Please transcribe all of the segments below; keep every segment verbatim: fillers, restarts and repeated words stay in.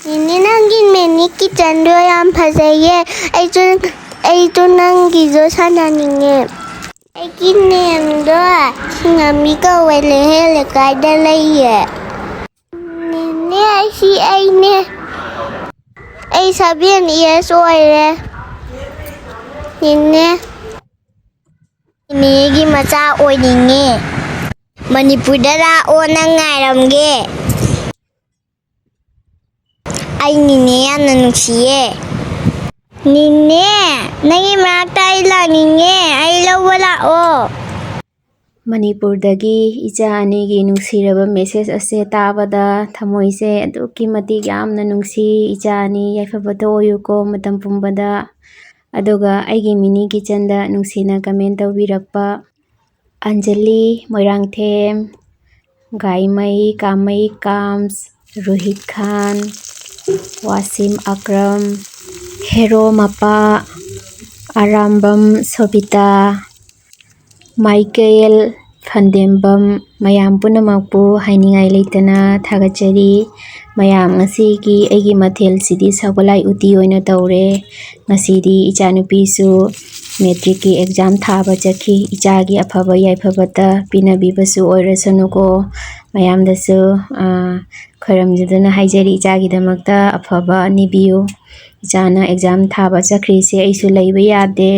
ꯅꯦꯅꯦ, ꯅꯪꯒꯤ ꯃꯤꯅꯤ ꯀꯤꯆꯟꯗꯣ ꯌꯥꯝ ꯐꯖꯩꯌꯦ꯫ ꯑꯩꯁꯨ, ꯑꯩꯁꯨ ꯅꯪꯒꯤꯗꯣ ꯁꯥꯟꯅꯅꯤꯡꯉꯦ꯫ ꯑꯩꯒꯤ ꯅꯦꯝꯗꯣ ꯁꯤꯡꯉꯝꯃꯤ ꯀꯧꯋꯦ, ꯂꯩꯍꯦ ꯂꯩꯀꯥꯏꯗ ꯂꯩꯌꯦ꯫ ꯅꯦꯅꯦ, ꯑꯩꯁꯤ ꯑꯩꯅꯦ꯫ ꯑꯩ seven years ꯑꯣꯏꯔꯦ꯫ ꯅꯦꯅꯦ, ꯅꯦꯅꯦꯒꯤ ꯃꯆꯥ ꯑꯣꯏꯅꯤꯡꯉꯦ꯫ ꯃꯅꯤꯄꯨꯔꯗ ꯂꯥꯛꯑꯣ, ꯅꯪ ꯉꯥꯏꯔꯝꯒꯦ꯫ ꯑꯩ ꯅꯦꯅꯦ ꯌꯥꯝꯅ ꯅꯨꯡꯁꯤꯌꯦ꯫ ꯅꯦꯅꯦ, ꯅꯪꯒꯤ ꯃꯅꯥꯛꯇ ꯑꯩ ꯂꯥꯛꯅꯤꯡꯉꯦ, ꯑꯩ ꯂꯧꯕ ꯂꯥꯛꯑꯣ꯫ ꯃꯅꯤꯄꯨꯔꯗꯒꯤ ꯏꯆꯥ ꯑꯅꯤꯒꯤ ꯅꯨꯡꯁꯤꯔꯕ message ꯑꯁꯦ ꯇꯥꯕꯗ ꯊꯃꯣꯏꯁꯦ ꯑꯗꯨꯛꯀꯤ ꯃꯇꯤꯛ ꯌꯥꯝꯅ ꯅꯨꯡꯁꯤ꯫ ꯏꯆꯥ ꯑꯅꯤ ꯌꯥꯏꯐꯕꯇ ꯑꯣꯏꯌꯨꯀꯣ ꯃꯇꯝ ꯄꯨꯝꯕꯗ꯫ ꯑꯗꯨꯒ ꯑꯩꯒꯤ ꯃꯤꯅꯤ ꯀꯤꯆꯟꯗ ꯅꯨꯡꯁꯤꯅ comment ꯇꯧꯕꯤꯔꯛꯄ ꯑꯟꯖꯂꯤ ꯃꯣꯏꯔꯥꯡꯊꯦꯝ, ꯒꯥꯏꯃꯩ, ꯀꯥꯃꯩ ꯀꯥꯝꯁ, ꯔꯣꯍꯤꯠ ꯈꯥꯟ, ꯋꯥꯁꯤꯝ ꯑꯀ꯭ꯔꯝ, ꯍꯦꯔꯣ ꯃꯄꯥ, ꯑꯔꯥꯝꯕꯝ ꯁꯣꯕꯤꯇꯥ, ꯃꯥꯏꯀꯦꯜ ꯐꯟꯗꯦꯝꯕꯝ, ꯃꯌꯥꯝ ꯄꯨꯝꯅꯃꯛꯄꯨ ꯍꯥꯏꯅꯤꯡꯉꯥꯏ ꯂꯩꯇꯅ ꯊꯥꯒꯠꯆꯔꯤ꯫ ꯃꯌꯥꯝ, ꯉꯁꯤꯒꯤ ꯑꯩꯒꯤ ꯃꯊꯦꯜꯁꯤꯗꯤ ꯁꯒꯣꯜꯍꯋꯥꯏ ꯎꯇꯤ ꯑꯣꯏꯅ ꯇꯧꯔꯦ꯫ ꯉꯁꯤꯗꯤ ꯏꯆꯥꯅꯨꯄꯤꯁꯨ matricꯀꯤ exam ꯊꯥꯕ ꯆꯠꯈꯤ꯫ ꯏꯆꯥꯒꯤ ꯑꯐꯕ ꯌꯥꯏꯐꯕꯇ ꯄꯤꯅꯕꯤꯕꯁꯨ ꯑꯣꯏꯔꯁꯅꯨꯀꯣ꯫ ꯃꯌꯥꯝꯗꯁꯨ, ꯑ, ꯈꯣꯏꯔꯝꯖꯗꯨꯅ ꯍꯥꯏꯖꯔꯤ, ꯏꯆꯥꯒꯤꯗꯃꯛꯇ ꯑꯐꯕ ꯅꯤꯕꯤꯌꯨ꯫ ꯏꯆꯥꯅ exam ꯊꯥꯕ ꯆꯠꯈ꯭ꯔꯤꯁꯦ ꯑꯩꯁꯨ ꯂꯩꯕ ꯌꯥꯗꯦ꯫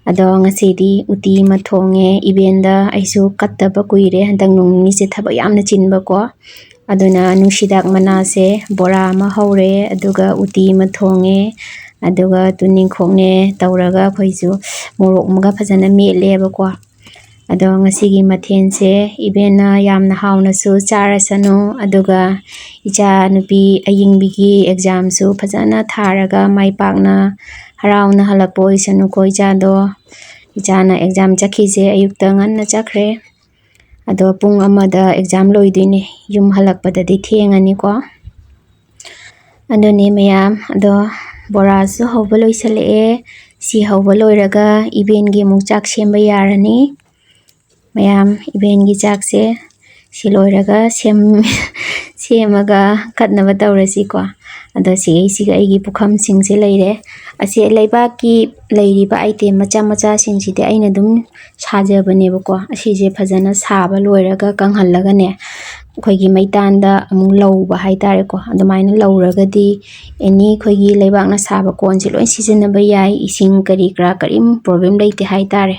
ꯑꯗꯣ ꯉꯁꯤꯗꯤ ꯎꯇꯤ ꯑꯃ ꯊꯣꯡꯉꯦ꯫ ꯏꯕꯦꯟꯗ ꯑꯩꯁꯨ ꯀꯠꯇꯕ ꯀꯨꯏꯔꯦ꯫ ꯍꯟꯗꯛ ꯅꯣꯡ ꯅꯤꯅꯤꯁꯦ ꯊꯕꯛ ꯌꯥꯝꯅ ꯆꯤꯟꯕꯀꯣ꯫ ꯑꯗꯨꯅ ꯅꯨꯡꯁꯤꯗꯥꯛ ꯃꯅꯥꯁꯦ ꯕꯣꯔꯥ ꯑꯃ ꯍꯧꯔꯦ, ꯑꯗꯨꯒ ꯎꯇꯤ ꯑꯃ ꯊꯣꯡꯉꯦ, ꯑꯗꯨꯒ ꯇꯨꯅꯤꯡꯈꯣꯛꯅꯦ ꯇꯧꯔꯒ ꯑꯩꯈꯣꯏꯁꯨ ꯃꯣꯔꯣꯛ ꯑꯃꯒ ꯐꯖꯅ ꯃꯦꯠꯂꯦꯕꯀꯣ꯫ ꯑꯗꯣ ꯉꯁꯤꯒꯤ ꯃꯊꯦꯜꯁꯦ ꯏꯕꯦꯟꯅ ꯌꯥꯝꯅ ꯍꯥꯎꯅꯁꯨ ꯆꯥꯔꯁꯅꯨ, ꯑꯗꯨꯒ ꯏꯆꯥ ꯅꯨꯄꯤ ꯑꯌꯤꯡꯕꯤꯒꯤ examꯁꯨ ꯐꯖꯅ ꯊꯥꯔꯒ ꯃꯥꯏ ꯄꯥꯛꯅ ꯍꯔꯥꯎꯅ ꯍꯜꯂꯛꯄ ꯑꯣꯏꯁꯅꯨꯀꯣ ꯏꯆꯥꯗꯣ꯫ ꯏꯆꯥꯅ exam ꯆꯠꯈꯤꯁꯦ ꯑꯌꯨꯛꯇ ꯉꯟꯅ ꯆꯠꯈ꯭ꯔꯦ꯫ ꯑꯗꯣ ꯄꯨꯡ ꯑꯃꯗ exam ꯂꯣꯏꯗꯣꯏꯅꯦ꯫ ꯌꯨꯝ ꯍꯜꯂꯛꯄꯗꯗꯤ ꯊꯦꯡꯉꯅꯤꯀꯣ꯫ ꯑꯗꯨꯅꯦ ꯃꯌꯥꯝ, ꯑꯗꯣ ꯕꯣꯔꯥꯁꯨ ꯍꯧꯕ ꯂꯣꯏꯁꯤꯜꯂꯛꯑꯦ꯫ ꯁꯤ ꯍꯧꯕ ꯂꯣꯏꯔꯒ ꯏꯕꯦꯟꯒꯤ ꯑꯃꯨꯛ ꯆꯥꯛ ꯁꯦꯝꯕ ꯌꯥꯔꯅꯤ꯫ ꯃꯌꯥꯝ, ꯏꯕꯦꯟꯒꯤ ꯆꯥꯛꯁꯦ ꯁꯤ ꯂꯣꯏꯔꯒ ꯁꯦꯝ ꯁꯦꯝꯃꯒ ꯀꯠꯅꯕ ꯇꯧꯔꯁꯤꯀꯣ꯫ ꯑꯗꯣ ꯁꯤꯒꯩꯁꯤꯒ ꯑꯩꯒꯤ ꯄꯨꯈꯝꯁꯤꯡꯁꯦ ꯂꯩꯔꯦ꯫ ꯑꯁꯤ ꯂꯩꯕꯥꯛꯀꯤ ꯂꯩꯔꯤꯕ ꯑꯥꯏꯇꯦꯝ ꯃꯆꯥ ꯃꯆꯥꯁꯤꯡꯁꯤꯗꯤ ꯑꯩꯅ ꯑꯗꯨꯝ ꯁꯥꯖꯕꯅꯦꯕꯀꯣ꯫ ꯑꯁꯤꯁꯦ ꯐꯖꯅ ꯁꯥꯕ ꯂꯣꯏꯔꯒ ꯀꯪꯍꯜꯂꯒꯅꯦ, ꯑꯩꯈꯣꯏꯒꯤ ꯃꯩꯇꯥꯟꯗ ꯑꯃꯨꯛ ꯂꯧꯕ ꯍꯥꯏꯇꯥꯔꯦꯀꯣ꯫ ꯑꯗꯨꯃꯥꯏꯅ ꯂꯧꯔꯒꯗꯤ ꯑꯦꯅꯤ ꯑꯩꯈꯣꯏꯒꯤ ꯂꯩꯕꯥꯛꯅ ꯁꯥꯕ ꯀꯣꯟꯁꯦ ꯂꯣꯏ ꯁꯤꯖꯤꯟꯅꯕ ꯌꯥꯏ꯫ ꯏꯁꯤꯡ ꯀꯔꯤ ꯀꯔꯥ ꯀꯔꯤꯝ ꯄ꯭ꯔꯣꯕ꯭ꯂꯦꯝ ꯂꯩꯇꯦ ꯍꯥꯏꯇꯥꯔꯦ꯫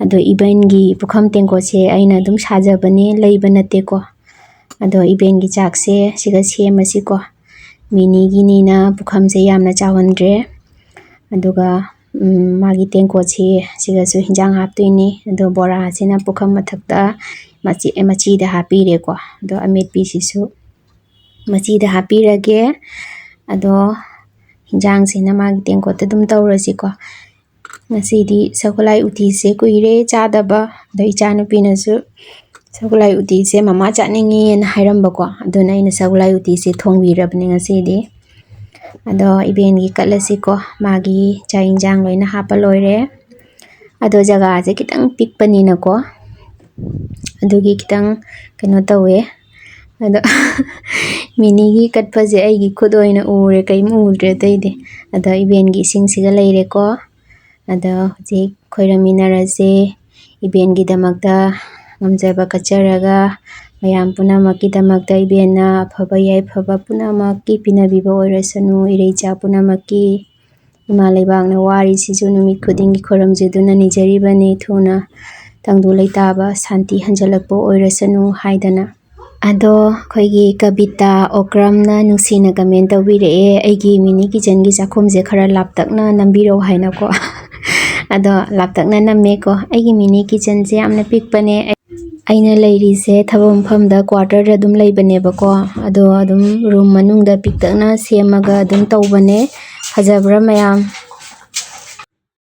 ꯑꯗꯣ ꯏꯕꯦꯟꯒꯤ ꯄꯨꯈꯝ ꯇꯦꯡꯀꯣꯠꯁꯦ ꯑꯩꯅ ꯑꯗꯨꯝ ꯁꯥꯖꯕꯅꯦ, ꯂꯩꯕ ꯅꯠꯇꯦꯀꯣ꯫ ꯑꯗꯣ ꯏꯕꯦꯟꯒꯤ ꯆꯥꯛꯁꯦ ꯁꯤꯒ ꯁꯦꯝꯃꯁꯤꯀꯣ꯫ ꯃꯤꯅꯤꯒꯤꯅꯤꯅ ꯄꯨꯈꯝꯁꯦ ꯌꯥꯝꯅ ꯆꯥꯎꯍꯟꯗ꯭ꯔꯦ꯫ ꯑꯗꯨꯒ ꯎꯝ, ꯃꯥꯒꯤ ꯇꯦꯡꯀꯣꯠꯁꯤ ꯁꯤꯒꯁꯨ ꯍꯤꯟꯖꯥꯡ ꯍꯥꯞꯇꯣꯏꯅꯤ꯫ ꯑꯗꯣ ꯕꯣꯔꯥꯁꯤꯅ ꯄꯨꯈꯝ ꯃꯊꯛꯇ ꯃꯆꯤ-, ꯃꯆꯤꯗ ꯍꯥꯞꯄꯤꯔꯦꯀꯣ꯫ ꯑꯗꯣ ꯑꯃꯦꯠꯄꯤꯁꯤꯁꯨ ꯃꯆꯤꯗ ꯍꯥꯞꯄꯤꯔꯒꯦ꯫ ꯑꯗꯣ ꯍꯤꯟꯖꯥꯡꯁꯤꯅ ꯃꯥꯒꯤ ꯇꯦꯡꯀꯣꯠꯇ ꯑꯗꯨꯝ ꯇꯧꯔꯁꯤꯀꯣ꯫ ꯉꯁꯤꯗꯤ ꯁꯒꯣꯜꯍꯋꯥꯏ ꯎꯇꯤꯁꯦ ꯀꯨꯏꯔꯦ ꯆꯥꯗꯕ꯫ ꯑꯗꯣ ꯏꯆꯥꯅꯨꯄꯤꯅꯁꯨ "ꯁꯒꯣꯜꯍꯋꯥꯏ ꯎꯇꯤꯁꯦ ꯃꯃꯥ ꯆꯥꯅꯤꯡꯉꯦꯅ" ꯍꯥꯏꯔꯝꯕꯀꯣ꯫ ꯑꯗꯨꯅ ꯑꯩꯅ ꯁꯒꯣꯜꯍꯋꯥꯏ ꯎꯇꯤꯁꯦ ꯊꯣꯡꯕꯤꯔꯕꯅꯦ ꯉꯁꯤꯗꯤ꯫ ꯑꯗꯣ ꯏꯕꯦꯟꯒꯤ ꯀꯠꯂꯁꯤꯀꯣ꯫ ꯃꯥꯒꯤ ꯆꯥꯛ ꯏꯟꯖꯥꯡ ꯂꯣꯏꯅ ꯍꯥꯞꯄ ꯂꯣꯏꯔꯦ꯫ ꯑꯗꯣ ꯖꯒꯥꯁꯦ ꯈꯤꯇꯪ ꯄꯤꯛꯄꯅꯤꯅꯀꯣ, ꯑꯗꯨꯒꯤ ꯈꯤꯇꯪ ꯀꯩꯅꯣ ꯇꯧꯋꯦ꯫ ꯑꯗꯣ ꯃꯤꯅꯤꯒꯤ ꯀꯠꯄꯁꯦ ꯑꯩꯒꯤ ꯈꯨꯠ ꯑꯣꯏꯅ ꯎꯔꯦ, ꯀꯔꯤꯝ ꯎꯗ꯭ꯔꯦ ꯑꯇꯩꯗꯤ꯫ ꯑꯗꯣ ꯏꯕꯦꯟꯒꯤ ꯏꯁꯤꯡꯁꯤꯒ ꯂꯩꯔꯦꯀꯣ꯫ ꯑꯗꯣ ꯍꯧꯖꯤꯛ ꯈꯣꯏꯔꯝꯃꯤꯟꯅꯔꯁꯦ꯫ ꯏꯕꯦꯟꯒꯤꯗꯃꯛꯇ ꯉꯝꯖꯕ ꯀꯠꯆꯔꯒ, ꯃꯌꯥꯝ ꯄꯨꯝꯅꯃꯛꯀꯤꯗꯃꯛꯇ ꯏꯕꯦꯟꯅ ꯑꯐꯕ ꯌꯥꯏꯐꯕ ꯄꯨꯝꯅꯃꯛꯀꯤ ꯄꯤꯅꯕꯤꯕ ꯑꯣꯏꯔꯁꯅꯨ꯫ ꯏꯔꯩꯆꯥ ꯄꯨꯝꯅꯃꯛꯀꯤ ꯏꯃꯥ ꯂꯩꯕꯥꯛꯅ ꯋꯥꯔꯤꯁꯤꯁꯨ ꯅꯨꯃꯤꯠ ꯈꯨꯗꯤꯡꯒꯤ ꯈꯨꯔꯨꯝꯖꯗꯨꯅ ꯅꯤꯖꯔꯤꯕꯅꯤ, ꯊꯨꯅ ꯇꯪꯗꯨ ꯂꯩꯇꯥꯕ ꯁꯥꯟꯇꯤ ꯍꯟꯖꯤꯜꯂꯛꯄ ꯑꯣꯏꯔꯁꯅꯨ ꯍꯥꯏꯗꯅ꯫ ꯑꯗꯣ ꯑꯩꯈꯣꯏꯒꯤ ꯀꯕꯤꯇꯥ ꯑꯣꯀ꯭ꯔꯝꯅ ꯅꯨꯡꯁꯤꯅ ꯀꯃꯦꯟ ꯇꯧꯕꯤꯔꯛꯑꯦ, "ꯑꯩꯒꯤ ꯃꯤꯅꯤ ꯀꯤꯆꯟꯒꯤ ꯆꯥꯛꯈꯨꯝꯁꯦ ꯈꯔ ꯂꯥꯞꯇꯛꯅ ꯅꯝꯕꯤꯔꯛꯑꯣ" ꯍꯥꯏꯅꯀꯣ꯫ ꯑꯗꯣ ꯂꯥꯞꯇꯛꯅ ꯅꯝꯃꯦꯀꯣ꯫ ꯑꯩꯒꯤ ꯃꯤꯅꯤ ꯀꯤꯆꯟꯁꯦ ꯌꯥꯝꯅ ꯄꯤꯛꯄꯅꯦ꯫ ꯑꯩꯅ ꯂꯩꯔꯤꯁꯦ ꯊꯕꯛ ꯃꯐꯝꯗ ꯀ꯭ꯋꯥꯇꯔꯗ ꯑꯗꯨꯝ ꯂꯩꯕꯅꯦꯕꯀꯣ꯫ ꯑꯗꯣ ꯑꯗꯨꯝ ꯔꯨꯝ ꯃꯅꯨꯡꯗ ꯄꯤꯛꯇꯛꯅ ꯁꯦꯝꯃꯒ ꯑꯗꯨꯝ ꯇꯧꯕꯅꯦ꯫ ꯐꯖꯕ꯭ꯔꯥ ꯃꯌꯥꯝ?